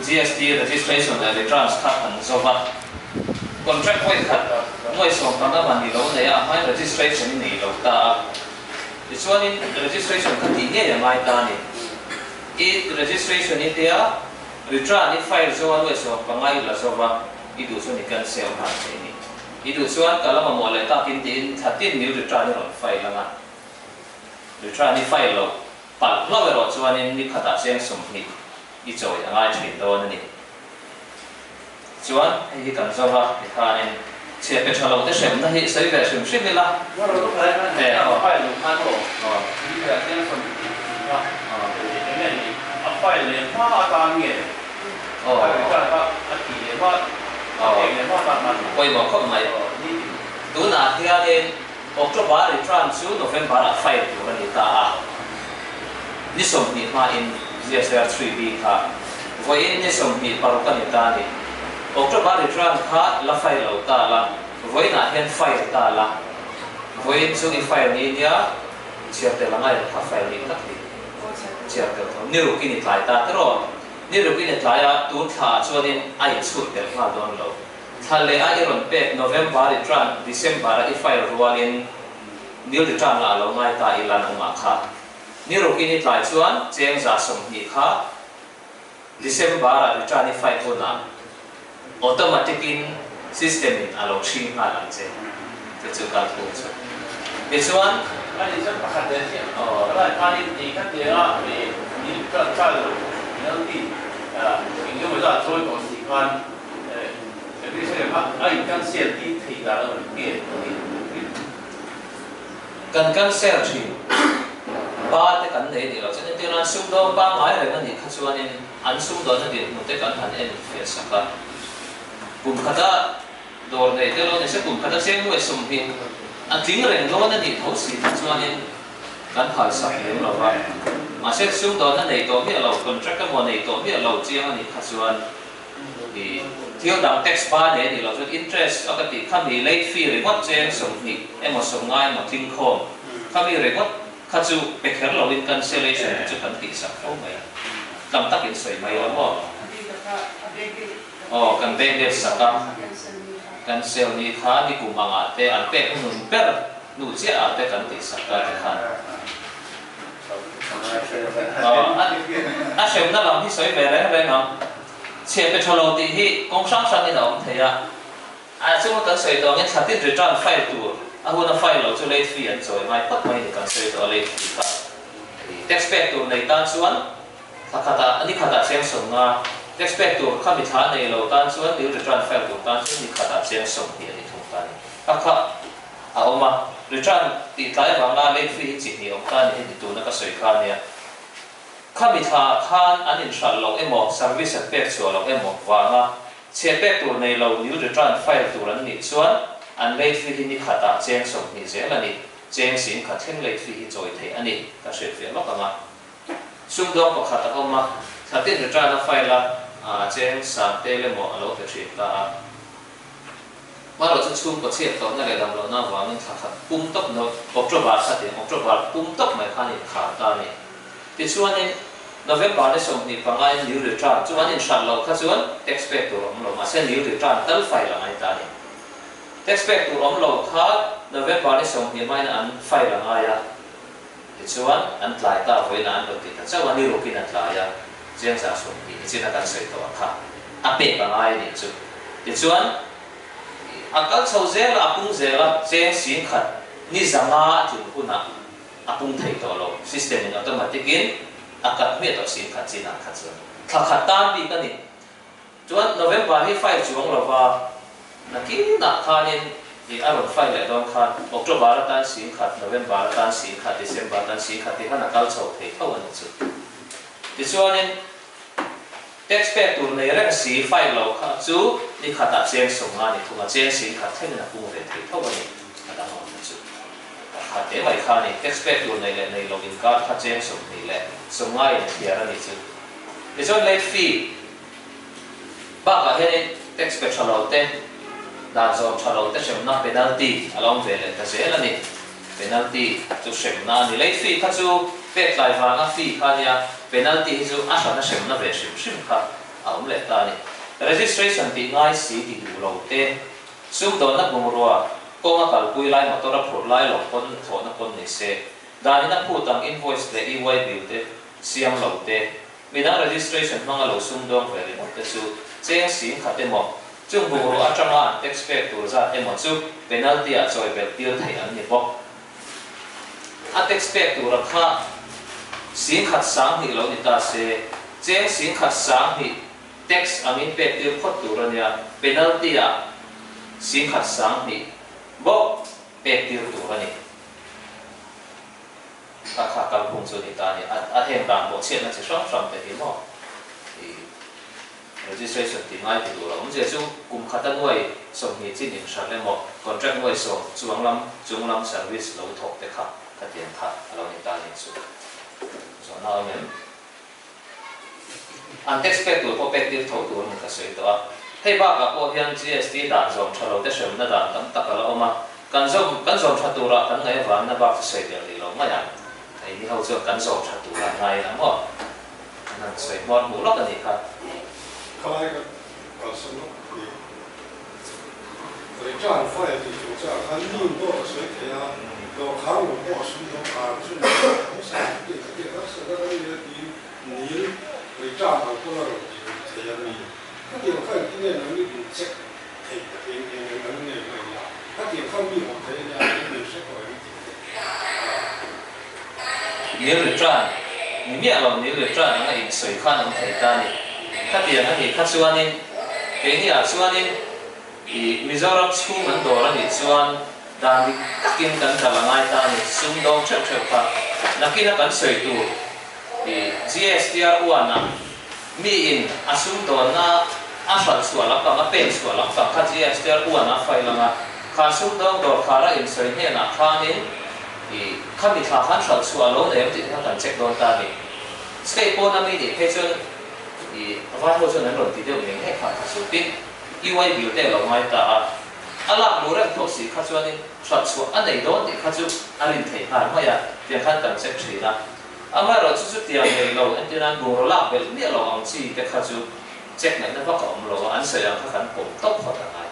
GST registration leh returns kha kan zo va. Contract vawi khat nuai 15 man i lo nei a, a hmain registration i nei lo ta a. Tichuanin registration kha tih ngei a ngai ta a ni. I registration i tia return i file zo a nuai 15 i la zo va, i duh chuan i cancel nghal thei a ni. I duh chuan ka la mamawh leh takin tiin thla tin nil return i rawn file ang a. Return i file loh palh hlauh erawh chuanin ni khatah cheng 20 i chawi a ngai thin dawn a ni. Chuan hei hi kan zo a, tikhanin chhiat pe tha lo te hremna hi sawi ve hrim hrim ila. He aw. Aw. Pawimawh khawp mai. Tunah hianin October return chu November ah file tur a ni ta a, ni 20 hmain GSR 3B kha vawiin ni 26 a ni ta a ni. October return kha la file lo ta la, vawiinah hian file ta la, vawiin chu i file ni nia chhiar tel a ngai lo kha file ni tak ni chhiar tel tho. Ni ruk in i tlai ta tiraw? Ni ruk in i tlai a, tun thla ah chuanin a inchhut tel nghal dawn lo. Thla leh a i rawn pek November return December a i file rualin nil return lah a lo ngai ta i lan awmah kha. Ni rukin i tlai chuan cheng 120 kha December a return i file hunah automatic in system in a lo chhing nghal ang che. Chu chu kal phung chu. Tichuan. A nih chuan pakhat leh chiah ka lai khanin ei khat leh a nil return file lo penalty eng emaw zat chawi tawh si khan Kan cancel thin. Ba te kan nei a nih loh chuan entirna an sumdawng pangngai reng a nih kha chuanin an sumdawnna dinhmun te kan han en fiah sak a. Kum khata dawr nei te lo ni se kum khata cheng nuai 20 a tling reng dawn a nih tho si kha chuanin kan phal sak lem lo va. Mahse sumdawnna nei tawh miah lo, contract emaw nei tawh miah lo chiang a nih kha chuan I thil dang tax ba nei a nih loh chuan interest a ka tih kha mi late fee ringawt cheng 20 emaw 50 emaw tling khawm kha mi ringawt kha chu pe kher loin cancellation te chu kan tih sak fo mai a, tam takin sawi mai lo maw? Aw kan bank let sak a, cancel ni kha ni kum angah te an pek hnun ber hnu chiah ah te kan tih sak ta te khan. A hremna lam hi sawi ve reng reng ang. Chhiah pe tha lo tih hi kawng hrang hrangin a awm thei a. A chunga kan sawi tawh angin thla tin return file tur a huna file lo chu late fee an chawi ngai phawt mai ni kan sawi tawh a late fee kha. Tax pek tur nei tan chuan thla khatah ni khatah cheng 50, tax pek tur kha mi thla nei lo tan chuan nil return file tur tan chuan ni khatah cheng 20 a ni thung ta a ni. Kha kha. A awm a, return tih tlai avanga late fee hi chi hnih awm ta a ni heti tuna ka sawi kha a nia. Khami thla khan an inhralh loh emaw, service an pek chhuah loh emaw vanga chhiat pek tur nei lo nil return file tur an nih chuan an late fee hi ni khatah cheng 20 zel a ni. Cheng 10,000 thleng late fee hi chawi theih a ni, ka hrilhfiah lawk ang a. Sumdawng pakhat a awm a, thla tin return a file a, cheng sang tel emaw a lo pe thin ta a. Hmarawh chu chhungkaw chhiat tawhna leh damlohna avangin thla khat pum tawp no October kha tih October pum tawp mai khan inkhar ta a ni. Tichuanin November ni 25 in nil return chu an inhran loh kha chuan tax pek tur awm lo mahse nil return tal file a ngai ta a ni. Tax pek tur awm lo kha November ni 20 hmain an file a ngai a, tichuan an tlai ta vawiin ah an rawn ti ta chauh a, ni rukin a tlai a, chiang 120 ni chin a kan sawi tawh a kha a pek a ngai a nih chu. Tichuan, a kal chho zel a, a pung zel a, cheng 10,000 ni 500 a tlin hunah a pung thei tawh lo, system in automatic in a cut hmiah tawh 10,000 chinah kha chuan thla khat tan bik a ni. Chuan November hi file chuang lova nakinah khanin ih a rawn file leh dawn khan October atan 10,000, November atan 10,000, December atan 10,000 tih khan a kal chho thei tho a ni chu. Tichuanin tax pek tur nei reng si file lo kha chu ni khatah cheng 50 ni thung a, cheng 10,000 thlengin a pung ve thei tho a ni a dang awmna chu. Pakhat te mai kha a ni, tax pek tur nei leh nei lo inkar kha cheng 20 leh 50 in a thiar a ni chu. Tichuan late fee bakah hianin tax pe tha lo te, dan zawm tha lo te hremna penalty a lo awm ve leh ta zel a ni. Penalty chu hremna a ni. Late fee kha chu pek tlai vanga fee kha a nia, penalty hi chu a hrana hremna ve hrim hrim kha a awm leh ta a ni. Registration tih ngai si ti duh lo te, sumdawnna bungrua kawnga kalpui lai motor a phurh lai lo pawn thawhna pawn ni se, danin a phut ang invoice leh EY bill te siam lo te, midang registration hmanga lo sumdawng ve ringawt te chu cheng sing khat emaw, chung bungrua atanga an tax pek tur zat emaw chu penalty ah chawi belh tir theih an ni bawk. A tax pek tura kha 10,000 20 lo ni ta se, cheng 10,000 20 tax angin pek tir phawt tur a nia, penalty ah 10,000 20 bawk pek tir tur a ni. Kha kha kalphung chu a ni ta a ni. A heng dan pawh chhiatna chi hrang hrang te hi maw i Registration tih ngai ti duh lo awmzia chu kum khata nuai 20 chin inhran emaw contract nuai 10 chuang lam chung lam service lo thawk te kha khatiang kha a lo ni ta a nih chu. Zawhna awm em? An tax pek tur pawh pek tir tho tur a ni ka sawi tawh a. Hei bakah pawh hian GST dan zawm tha lo te hremna dan tam tak a la awm a, kan zawm kan zawm tha turah kan ngaih avangin a bak chu sawi belh rih lo mai ang. Hei ni ho chuan kan zawm tha tur an ngai ang maw? An han sawi hmuar hmuh lawk a nih kha. Khalai ka kalsan lawk ni. Return file tih chung chiah khan nun pawh ka sawi thei a, dawhkhar lo pawh a sum dawhkhar chu ni lo tho sa tih ka tih harsa deuh a nia tiin nil return ang pawn a rawn ti lui thei a mi. Khatiang kha engtin nge nang ni in check theih tak eng eng eng ang nge ngaih la. Khatiang kha mi awm thei a nia eng min hre tawh em tih te a. Nil return ni miah lo nil return anga insawi khan awm thei ta a ni. Khatiang a nih kha chuanin keini ah chuanin i Mizoram chhung an dawr a nih chuan dan dik takin kan kal a ngai ta a ni. Sumdawng theuh theuh kha nakina kan sawi tur i GSTR one ah mi in a sumdawnna a hralh chhuah lampang a pek chhuah lampang kha GSTR one ah file anga kha sumdawng dawr khara insawi hnenah khanin I khami thla khan hralh chhuah a lo nei em tih kha kan check dawn ta a ni. State pawna mi nih phei chuan i vai ho chuan an rawn ti deuh ngei ngei kha kha chu. Tin, EY bill te a lo ngai ta a, a lak luh reng tho si kha chuanin hralh chhuah a nei dawn tih kha chu a rin theih nghal mai a, tiang khan kan check thin a. Amaherawh chu chutiang nei lo entir nan bungraw lak belh miah lo ang chi te kha chu check ngaihna vak a awm lo a, an sawi ang kha kan pawm tawp phawt a ngai.